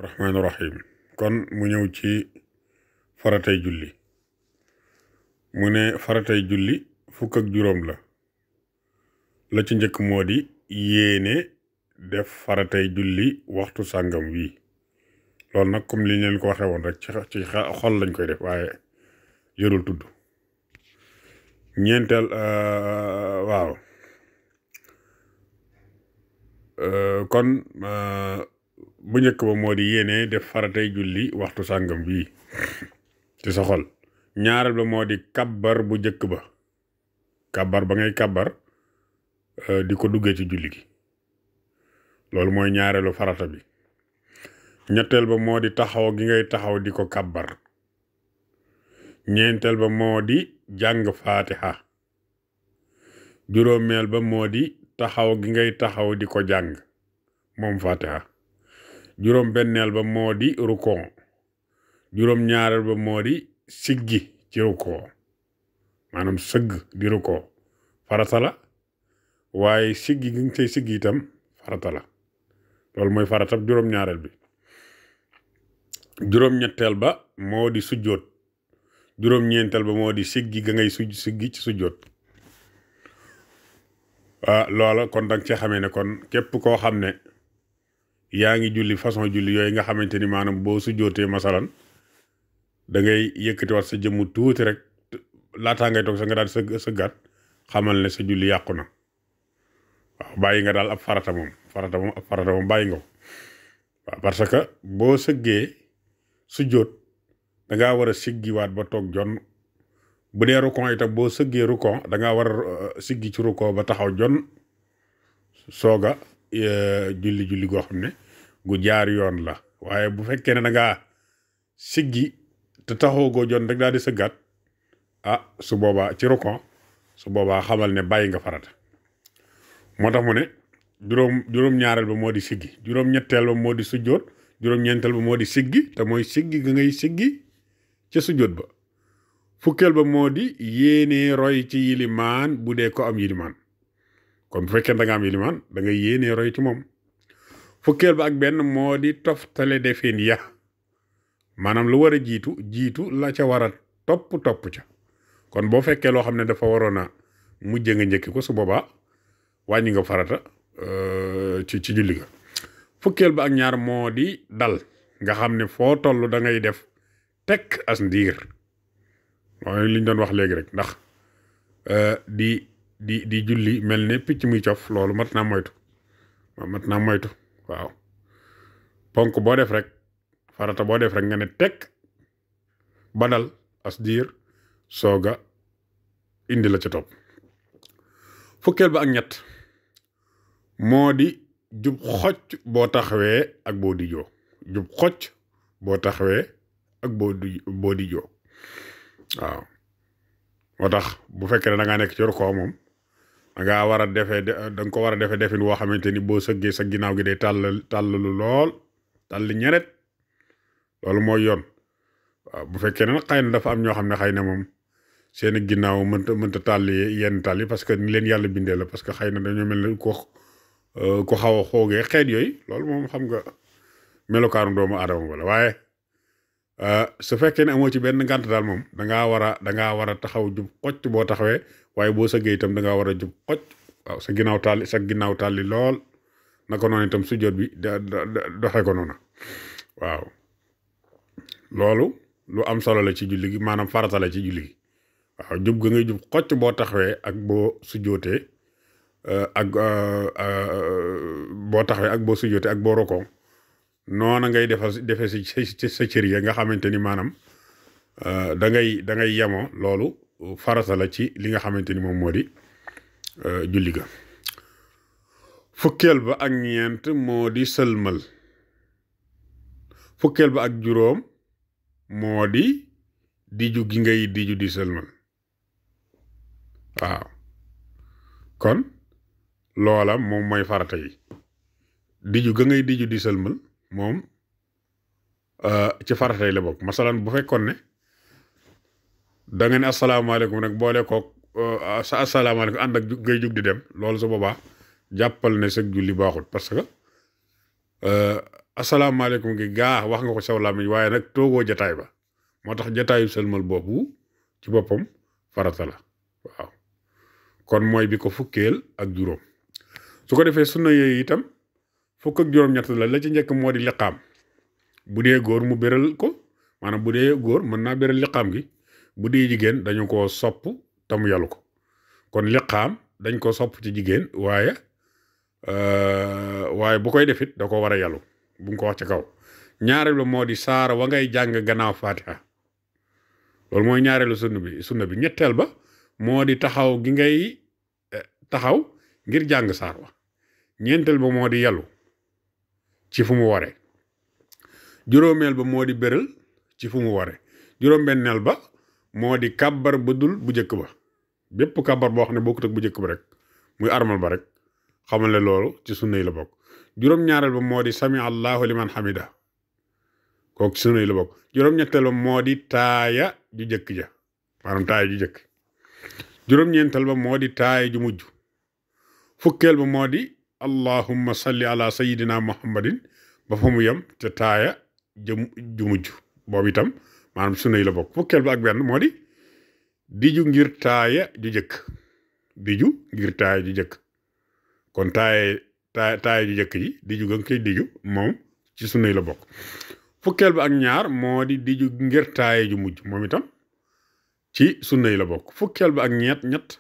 rahmaani rahim kon mu ñëw ci faratay julli mu ne faratay julli fukk ak juróom la ci njëkk moo di yéene def faratay julli waxtu sàngam wii loolu nag comme li ñu leen ko waxee woon rek ci xol lañ koy def waaye jërul tudd ñeenteel waaw kon bu njëkk ba moo di yéene def faratay julli waxtu sàngam bii ci sa xol ñaareel ba moo di kabbar bu njëkk ba kabbar ba ngay kabbar di ko duggee ci julli gi loolu mooy ñaareelu farata bi ñetteel ba moo di taxaw gi ngay taxaw di ko kabbar ñeenteel ba moo di jàng faatiha juróomeel ba moo di taxaw gi ngay taxaw di ko jàng moom faatiha juróom benneel ba moo di rukon juróom ñaareel ba moo di siggi ci rukoo maanaam sëgg di rukoo farata la waaye siggi gi nga say siggi itam farata la loolu mooy faratab juróom ñaareel bi juróom ñetteel ba moo di sujjóot juróom ñeenteel ba moo di siggi ga ngay siggi ci sujjóot loola kon danga ci xamee ne kon képp koo xam ne yaa ngi julli façon julli yooyu nga xamante ni maanaam boo sujjóotee masalan da ngay yëkkati wat sa jëmmu tuuti rek laataa ngay toog sa nga daal sëggaat xamal ne sa julli yàqu na waaw bàyyi nga daal ab farata moom bàyyi nga ko waaw parce que boo sëggee sujjóot dangaa war a siggiwaat ba toog jonn bu dee rukon itam boo sëggee rukon dangaa war a siggi ci rukon ba taxaw jonn sooga julli goo xam ne gu jaar yoon la waaye bu fekkee ne dangaa siggi te taxaw goo jon rek daal di sëggaat su boobaa ci rukon su boobaa xamal ne bàyyi nga farata moo tax mu ne juróom-ñaareel ba moo di siggi juróom-ñetteel ba moo di sujjóot juróom-ñeenteel ba moo di siggi te mooy siggi ga ngay siggi ca sujjóot ba fukkeel ba moo di yéenee roy ci yilimaan bu dee ko am yilimaan kon bu fekkee da nga am yilimaan da ngay yéenee roy ci moom fukkeel ba ak benn moo di toftale defin ya maanaam lu war a jiitu la ca war a topp ca kon boo fekkee loo xam ne dafa waroon a mujje nga njëkki ko su boobaa wàññi nga farata ci julli ga fukkeel ba ak ñaar moo di dal nga xam ne foo toll da ngay def tekk as ndiir mooy liñ doon wax léegi rek ndax di julli mel ne picc muy cof loolu mat naa moytu waaw ponk boo def rek farata boo def rek nga ne tekk ba dal as diir sooga indi la ca topp fukkeel ba ak ñett moo di jub xocc boo taxawee ak boo dijoo jub xocc boo taxawee ak boo dijoo waaw moo tax bu fekkee ne da ngaa nekk ci rukoo moom da ngaa war a defee da nga ko war a defee defin woo xamante ni boo sëggee sa ginnaaw gi day tàllalu lool tàlli ñeret loolu mooy yoon waaw bu fekkee ne nag xëy na dafa am ñoo xam ne xëy na moom seen ginnaaw mënta tàlli yenn tàlli parce que ni leen yàlla bindee la parce que xëy na dañoo mel ne ko xaw a xoogee xeet yooyu loolu moom xam nga melokaanu doomu aadama wala waaye su fekkee ne amoo ci benn ngànt daal moom dangaa war a taxaw jub xocc boo taxawee waaye boo sëggee itam dangaa war a jub xocc waaw sa ginnaaw tàlli lool naka noonu itam sujjóot bi doxee ko noonu waaw loolu lu am solo la ci julli gi maanaam farata la ci julli gi waaw jub ga ngay jub xocc boo taxawee ak boo sujjóotee ak boo taxawee ak boo sujjóotee ak boo rokoo noona ngay defee si sa cër ya nga xamante ni maanaam da ngay yemoo loolu farata la ci li nga xamante ni moom moo di julli ga fukkeel ba ak ñeent moo di sëlmal fukkeel ba ak juróom moo di diju gi ngay diju di sëlmal waaw kon loola moom mooy farata yi diju ga ngay diju di sëlmal moom ci farata yi la bokk masalan bu fekkoon ne da nga ne asalaamaaleykum nag boole koog sa asalaamaaleykum ànd ak ngay jug di dem loolu su boobaa jàppal ne sa julli baaxul parce que asalaamaaleykum gi gaa wax nga ko saw làmmiñ waaye nag toogoo jataay ba moo tax jataayu sëlmal boobu ci boppam farata la waaw kon mooy bi ko fukkeel ak juróom su ko defee sunna yooyu itam fukk ak juróom-ñett la ci njëkk moo di liqaam bu dee góor mu béral ko maanaam bu dee góor mën naa béral liqaam gi bu dee jigéen dañu ko sopp te mu yalu ko kon liqaam dañ ko sopp ci jigéen waaye bu koy defit da ko war a yalu bu nga ko wax ci kaw ñaareelu moo di saara wa ngay jàng gannaaw fatiha loolu mooy ñaareelu sunna bi ñetteel ba moo di taxaw gi ngay taxaw ngir jàng saar wa ñeenteel ba moo di yalu ci fu mu waree juróomeel ba moo di béral ci fu mu waree juróom-benneel ba moo di kàbbar ba dul bu njëkk ba bépp kàbbar boo xam ne bokkut ak bu njëkk ba rek muy armal ba rek xamal ne loolu ci sunna yi la bokk juróom-ñaareel ba moo di sami allahu liman hamida kooku ci sunna yi la bokk juróom-ñetteel ba moo di taaya ju jëkk ja maanaam taaya ju jëkk juróom-ñeenteel ba moo di taaya ju mujj fukkeel ba moo di allahumma salli ala sayidina muhammadin ba fa mu yem te taaya ju mujj boobu itam maanaam sunna yi la bokk fukkeel ba ak benn moo di diju ngir taaya ju jëkk diju ngir taaya ju jëkk kon taaya ju jëkk ji diju ga nga koy diju moom ci sunna yi la bokk fukkeel ba ak ñaar moo di diju ngir taaya ju mujj moom itam ci sunna yi la bokk fukkeel ba ak ñett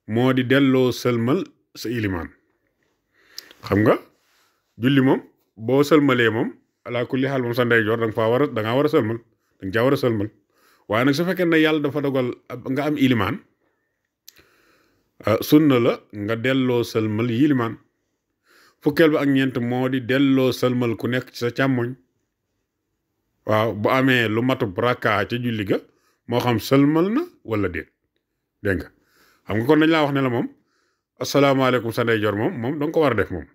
moo di delloo sëlmal sa ilimaan xam nga julli moom boo sëlmalee moom ala kulli xaal moom sa ndeyjoor da ngaa war a sëlmal da nga caa war a sëlmal waaye nag su fekkee ne yàlla dafa dogal nga am ilimaan sunna la nga delloo sëlmal yilimaan fukkeel ba ak ñeent moo di delloo sëlmal ku nekk ci sa càmmoñ waaw bu amee lu matub rakka ca julli ga moo xam sëlmal na wala déet dégg nga xam nga kon dañ laa wax ne la moom asalaamaaleykum sa ndeyjoor moom danga ko war a def moom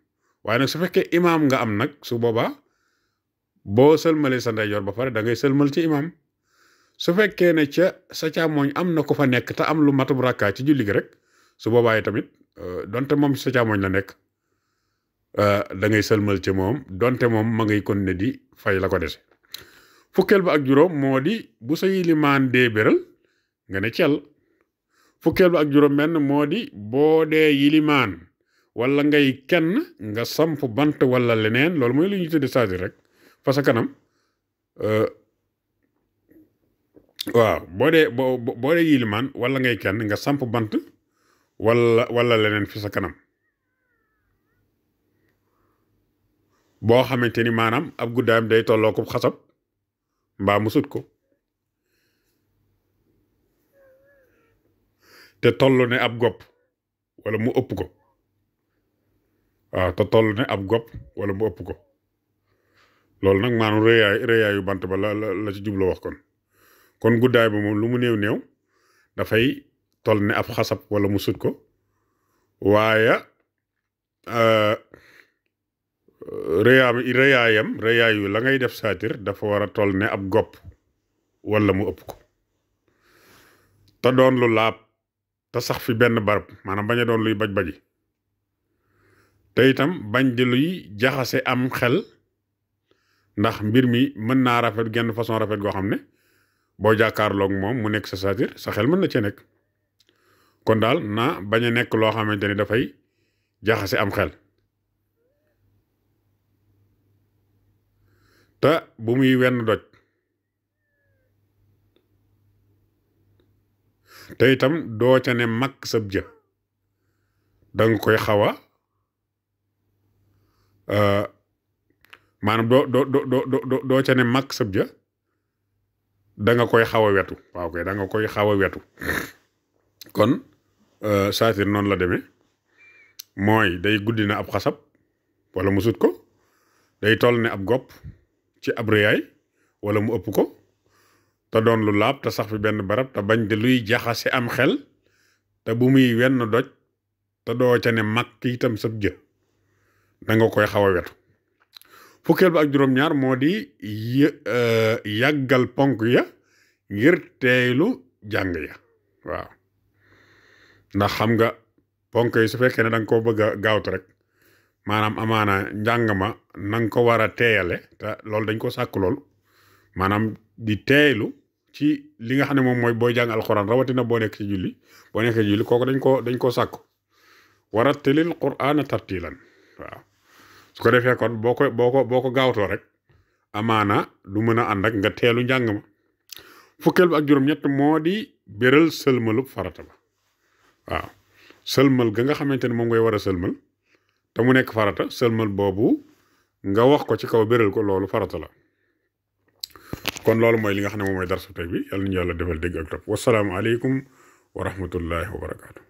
waaye nag su fekkee imaam nga am nag su boobaa boo sëlmalee sa ndeyjoor ba pare da ngay sëlmal ci imaam su fekkee ne ca sa càmmoñ am na ko fa nekk te am lu matub rakka ci julli gi rek su boobaa tamit donte moom sa càmmoñ la nekk da ngay sëlmal ci moom donte moom ma ngay kon ne di fay la ko dese fukkeel ba ak juróom moo di bu sa yilimaan dee béral nga ne cel fukkeel ba ak juróom benn moo di boo dee yilimaan wala ngay kenn nga samp bant wala leneen loolu mooy lu ñu tudde sadir rek fa sa kanam waaw boo dee yilimaan wala ngay kenn nga samp bant wala leneen fi sa kanam boo xamante ni maanaam ab guddaayam day tolloo ko xasab mbaa mu sut ko te toll ne ab gopp wala mu ëpp ko waaw te toll ne ab gopp wala mu ëpp ko loolu nag maanaam rëyaayu bant ba la ci jublu wax kon guddaay ba moom lu mu néew dafay toll ne ab xasab wala mu sut ko waaye rëyaayu la ngay def saatir dafa war a toll ne ab gopp wala mu ëpp ko te doon lu laab te sax fi benn barab maanaam bañ a doon luy baj-baji te itam bañ di luy jaxase am xel ndax mbir mi mën naa rafet genn façon rafet goo xam ne boo jàkkaarloog moom mu nekk sa saatir sa xel mën na cee nekk kon daal na bañ a nekk loo xamante ni dafay jaxase am xel te bu muy wenn doj te itam doo ca ne mag sab jë danga koy xaw a maanaam doo ca ne mag sab jë danga koy xaw a wetu waaw kay danga koy xaw a wetu kon saatir noonu la demee mooy day guddi na ab xasab wala mu sut ko day toll ne ab gopp ci ab rëyaay wala mu ëpp ko te doon lu laab te sax fi benn barab te bañ de luy jaxase am xel te bu muy wenn doj te doo ca ne mag itam sab jë danga koy xaw a wetu fukkeel ba ak juróom-ñaar moo di yàggal ponk ya ngir teeylu jàng ya waaw ndax xam nga ponk yi su fekkee ne danga ko bëgg a gaawtu rek maanaam amaana njàng ma na nga ko war a teeyale te loolu dañ ko sàkk lool maanaam di teeylu ci li nga xam ne moom mooy booy jàng alxuraan rawatina boo nekk ci julli boo nekk ci julli kooku dañ koo sàkk warattilil qur'aana tartiilan waaw su ko defee kon boo ko gaawtoo rek amaana du mën a ànd ak nga teelu njàng ma fukkeel bi ak juróom-ñett moo di béral sëlmalub farata ba waaw sëlmal ga nga xamante ne moom ngay war a sëlmal te mu nekk farata sëlmal boobu nga wax ko ci kaw béral ko loolu farata la kon loolu mooy li nga xam ne moom mooy darsu tey bi yàlla nañu yàlla defal dégg ak topp wasalaamu aleykum wa rahmatullahi wa barakaatu